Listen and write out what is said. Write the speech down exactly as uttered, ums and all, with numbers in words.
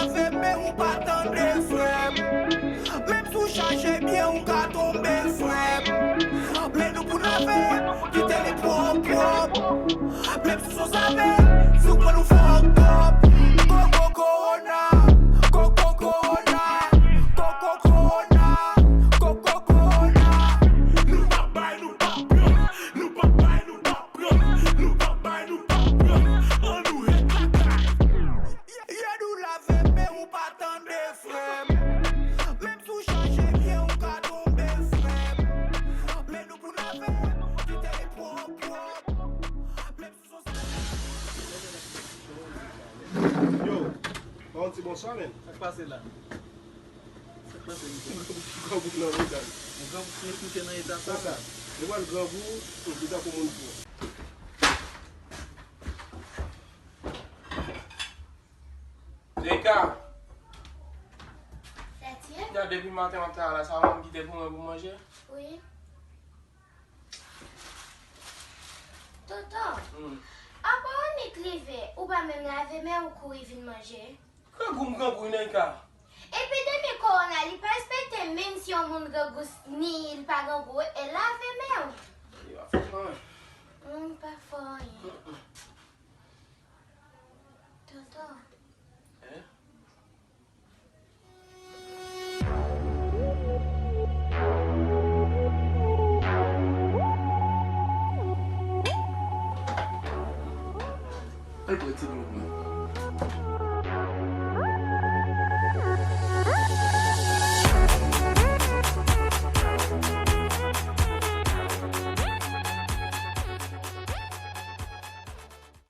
Lave men ou pa tande frè m. Menm si w chache byen ou ka tonbe frè m. Men nou pou lave, kite li pwòp pwòp. Menm si w save, si w konn ou fòk twòp. Koko kowona, koko kowona, koko kowona, koko kowona. Nou p ap bay, nou p ap pran, nou p ap bay, nou p ap pran, nou p ap bay, nou p ap pran. Ann nou ret lakay. Yo di w lave men ou pa tande frè m. Menm si w chache byen ou ka tonbe frè m. Men nou pou lave, kite li pwòp pwòp. Menm si w se Yo, ba yon ti bonswa, menn. Sa k pase la? Sa k pase, misye? Grangou nan mouda m. Yon grangou ki met misye nan eta sa? Konsa, li pral grangou, li tankou moun fou. Zeka! Sa ti ye? Gade depi maten w ap travay la, sa ou menm ki te pou mwen pou manje? Wi. Tonton, hmm, apa ou nèk leve, ou pa menm lave men ou kouri vin manje? Grangou m grangou, Neika. Epidemi kowona, li pa respekte menm si yon moun grangou s-, ni li pa grangou, e lave men w. Li pa fè anyen. Hmm, pa fè anyen. Mm-mm. Tonton,